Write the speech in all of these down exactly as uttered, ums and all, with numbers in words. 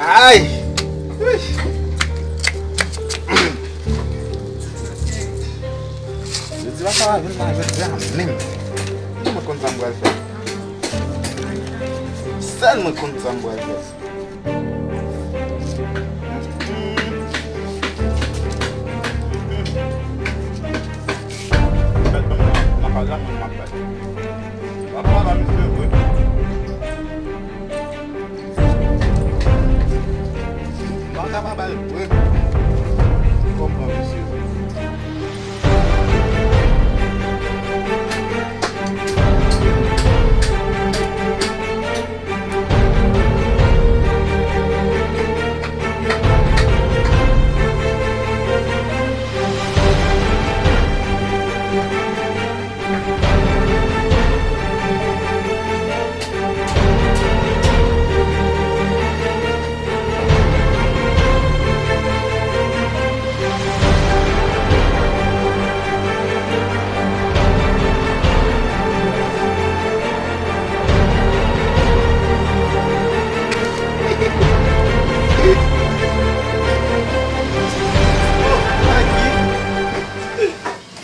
Ay! Jodi a sa va vin mal jodi a menm. Mwen konn sa m pral fè. Sèl mwen konn sa m pral fè. Bèl fanm nan, nan kay la, mwen, m ap bay. W ap pale misye vre. Mwen ka pa bay vre. Konprann misye.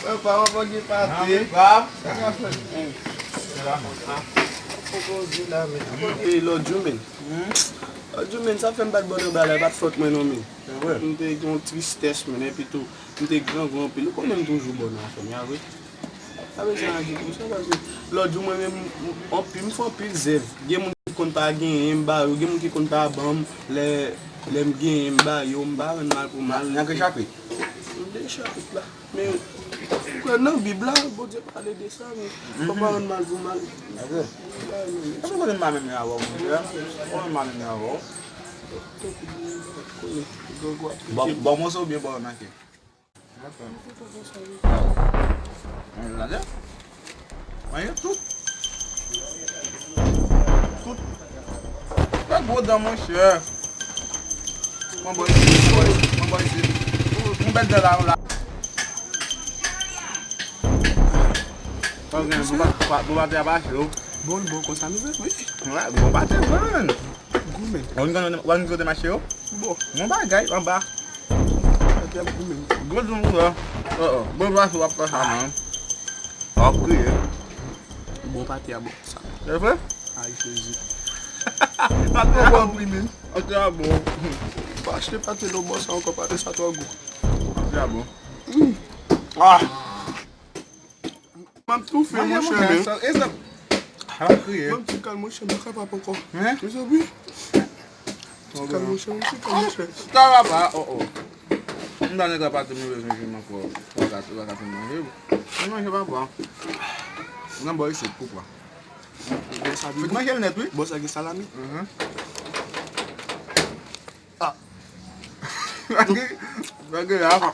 Papa, w ap gen pate. Sa ka fèt. Poko di la, men. Hey, lòt jou, men. Lòt jou, men, sa fè m pa t bon nan bagay la, e pa t fòt mwen non, men. M te gen yon tristès, men, epi tou, m te grangou anpil. Ou konnen m toujou bon nan afè m, ya vre. Sa vle di anyen pou sa, paske lòt jou, mwen menm, m, anpil, m fè anpil zèv. Gen moun ki konn pa genyen, m ba yo. Gen moun ki konn pa ban m. Lè, lè m genyen, m ba yo. M pa rann mal pou mal. Nan ki chapit? M de chapit la. Men, ou kwè nan Bib la, Bondye pale de sa, men fò pa rann mal pou mal. Dakò. Èske w konnen m pa menm jan avè w, monchè? Ou konnen m pa menm jan avè w. Bon, bon moso oubyen bon nan kè? Dakò. Mwen gade. Mwen tout. Tout. Fè gwo dan, monchè. Mwen bò isit, mwen bò isit, mwen bò isit. Yon bèl dan la, la. Bon, bon, bon, bon, pate a pa cho. Bon, bon, konsa nou vle, wi. Wè, bon, pate, man. Goumen. Ou konn, ou konn kote mache yo? Bon. Bon bagay, anba. Pate a goumen. Gwo djong ou la. Oh, oh. Bon, pase w ap fè sa, man. W ap kriye. Bon, pate a bon, sa. Se vre? Ay, Jezi. Pate a bon. Pate a bon. Pa achte pate non, bon, sa ankò, pate sa twò gou. Pate a bon. Ah! M ap toufe, monchè, men. Sa, e sa. Sa ap kriye. Ban m ti kal, monchè, m pa kapab ankò. Hein? Mezanmi. Ti kal, monchè, m ti kal, monchè. Sa va pa, oh, oh. M pa nèg la pa te move jan m ankò. Ou pa ka, ou pa ka fin manje. Fin manje, papa. Nan bò isit, pou pran. Bon, sa, fin manje l nèt, wi. Bon, sa gen salami. Mhm. Ah. Bagay, bagay la.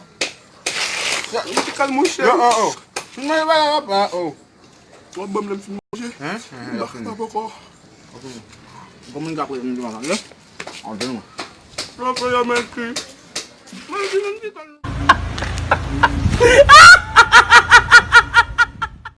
Sa, m te kal, monchè. Yo, oh, oh. Fin manje bagay la, papa, oh. W ap ban m lè m fin manje. Hein? Hein, m pa kapab ankò. Ok. Kòman n ka prezante m di madan, ye? An, tande mwen. Yo, yo, mèsi. Mèsi, mèsi, tande.